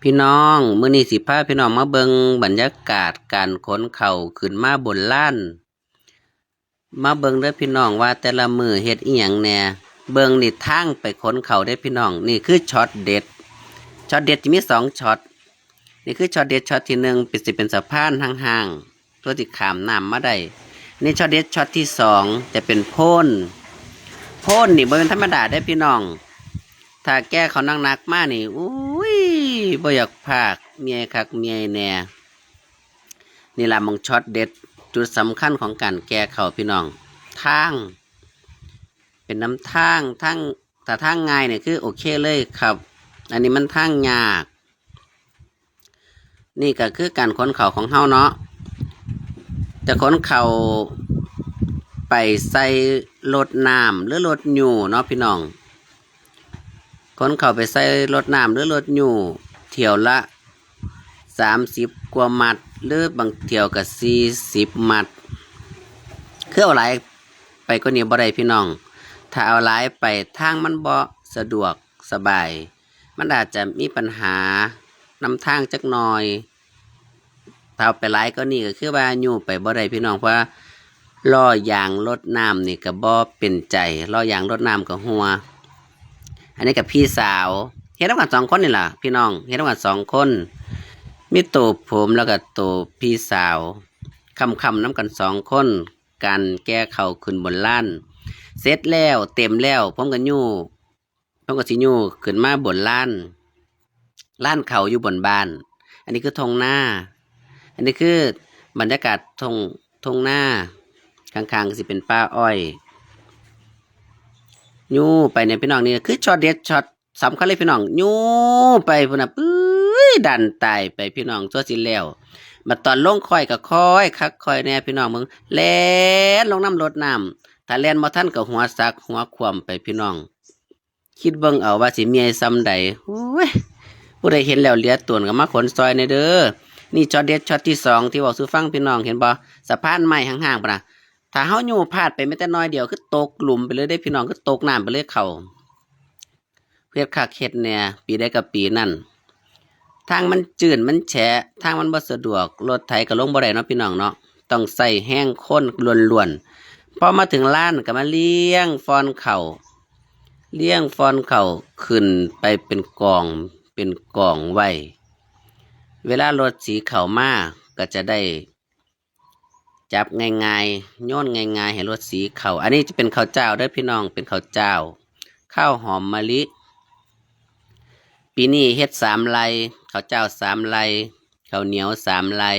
ພີ່ນ້ອງ, ມື້ນີ້ຊິພາພີ່ນ້ອງມາເບິ່ງບັນຍາກາດການຂົນເຂົ້າຂຶ້ນມາບົນລານ. ມາເບິ່ງເດີພີ່ນ້ອງວ່າແຕ່ລະມື້ເຮັດອີ່ຫຍັງແດ່. ເບິ່ງນີ້ທາງໄປຂົນເຂົ້າເດ້ພີ່ນ້ອງ. ນີ້ຄືຊັອດເດັດ, ຊັອດເດັດຈະມີສອງຊັອດ. ນີ້ຄືຊັອດເດັດ, ຊັອດທີໜຶ່ງເປັນ ຊິເປັນສະພານຮ້າງໆ ເພື່ອຊິຂ້າມນ້ຳມາໄດ້. ນີ້ຊັອດເດັດ, ຊັອດທີສອງຈະເປັນໂພນ. ໂພນນີ້ບໍ່ແມ່ນທຳມະດາເດ້ພີ່ນ້ອງ. ຖ້າແກ່ເຂົ້າໜັກໆມານີ້ ໂອ້ຍ ບໍ່ຢາກພາກ, ເມື່ອຍຄັກເມື່ອຍແນ່. ນີ້ລະໝ່ອງຊັອດເດັດ, ຈຸດສຳຄັນຂອງການແກ່ເຂົ້າພີ່ນ້ອງ. ທາງ ເປັນນຳທາງ, ທາງ ຖ້າທາງງ່າຍນີ້ຄືໂອເຄເລີຍຄັບ. ອັນນີ້ມັນທາງຍາກ. ນີ້ກໍຄືການຂົນເຂົ້າຂອງເຮົາເນາະ, ຈະຂົນເຂົ້າໄປໃສ່ລົດນ້ຳ ຫຼື ລົດຍູ້ເນາະພີ່ນ້ອງ. ຂົນເຂົ້າໄປໃສ່ລົດນ້ຳ ຫຼື ລົດຍູ້ ຖ້ຽວລະສາມສິບກວ່າມັດ ຫຼື ບາງຖ້ຽວກໍສີ່ສິບມັດ. ຄືເອົາຫຼາຍໄປກວ່ານີ້ບໍ່ໄດ້ພີ່ນ້ອງ. ຖ້າເອົາຫຼາຍໄປ ທາງມັນບໍ່ສະດວກສະບາຍ, ມັນອາດຈະມີບັນຫານຳທາງຈັກໜ່ອຍ. ຖ້າເອົາໄປຫຼາຍກວ່ານີ້ກໍຄືວ່າຍູ້ໄປບໍ່ໄດ້ພີ່ນ້ອງ, ເພາະວ່າລໍ້ຢາງລົດນ້ຳນີ້ກໍບໍ່ເປັນໃຈ, ລໍ້ຢາງລົດນ້ຳກໍຮົ່ວ. ອັນນີ້ກໍພີ່ສາວ, ເຮັດນຳກັນສອງຄົນນີ້ລະພີ່ນ້ອງ, ເຮັດນຳກັນສອງຄົນ. ມີໂຕຜົມ ແລ້ວກໍໂຕພີ່ສາວ, ຄ້ຳໆນຳກັນສອງຄົນ. ການແກ່ເຂົ້າຂຶ້ນບົນລານ ເສັດແລ້ວ ເຕັມແລ້ວ ຜົມກໍຍູ້ ຜົມກໍຊິຍູ້ຂຶ້ນມາບົນລານ, ລານເຂົ້າຢູ່ບົນບ້ານ. ອັນນີ້ຄືທົ່ງນາ, ອັນນີ້ຄືບັນຍາກາດທົ່ງ ທົ່ງນາ, ຂ້າງໆກໍຊິເປັນປ່າອ້ອຍ. ຍູ້ໄປນີ້ພີ່ນ້ອງ, ນີ້ຄືຊັອດເດັດ, ຊັອດສຳຄັນເລີຍພີ່ນ້ອງ. ຍູ້ໄປພຸ້ນນະ ປຶ້ຍ ດັນຕາຍໄປພີ່ນ້ອງ, ຕົວະຊິແລ້ວ. ບັດຕອນລົງຄ່ອຍກໍຄ່ອຍຄັກຄ່ອຍແນ່ພີ່ນ້ອງເບິ່ງ, ແລ່ນລົງນຳລົດນ້ຳ, ຖ້າແລ່ນບໍ່ທັນກໍຫົວສັກຫົວຂວ້ຳໄປພີ່ນ້ອງ. ຄິດເບິ່ງເອົາວ່າຊິເມື່ອຍສ່ຳໃດ. ໂອ້ຍ ຜູ້ໃດເຫັນແລ້ວເຫຼືອຕົນກໍມາຂົນຊ່ອຍແດ່ເດີ. ນີ້ຊັອດເດັດ, ຊັອດທີສອງທີ່ເວົ້າສູ່ຟັງພີ່ນ້ອງ, ເຫັນບໍ່? ສະພານໄມ້ຮ້າງໆພຸ້ນນະ, ຖ້າເຮົາຍູ້ພາດໄປແມ້ແຕ່ໜ້ອຍດຽວ ຄືຕົກຫຼຸມໄປເລີຍເດ້ພີ່ນ້ອງ, ຄືຕົກນ້ຳໄປເລີຍເຂົ້າ. ເຮັດຄັກເຮັດແນ່, ປີໃດກໍປີນັ້ນ. ທາງມັນຈືນມັນແສະ, ທາງມັນບໍ່ສະດວກ, ລົດໄຖກໍລົງບໍ່ໄດ້ເນາະພີ່ນ້ອງເນາະ, ຕ້ອງໃຊ້ແຮງຄົນລ້ວນໆ. ພໍມາເຖິງລານກໍມາລຽງຟອນເຂົ້າ, ລຽງຟອນເຂົ້າຂຶ້ນໄປເປັນກອງ ເປັນກອງໄວ້. ເວລາລົດສີເຂົ້າມາກໍຈະໄດ້ ຈັບງ່າຍໆ ໂຍນງ່າຍໆ ໃຫ້ລົດສີເຂົ້າ. ອັນນີ້ຈະເປັນເຂົ້າຈ້າວເດີພີ່ນ້ອງ, ເປັນເຂົ້າຈ້າວ ເຂົ້າຫອມມະລິ. ປີນີ້ເຮັດສາມໄລ່, ເຂົ້າຈ້າວສາມໄລ່, ເຂົ້າໜຽວສາມໄລ່.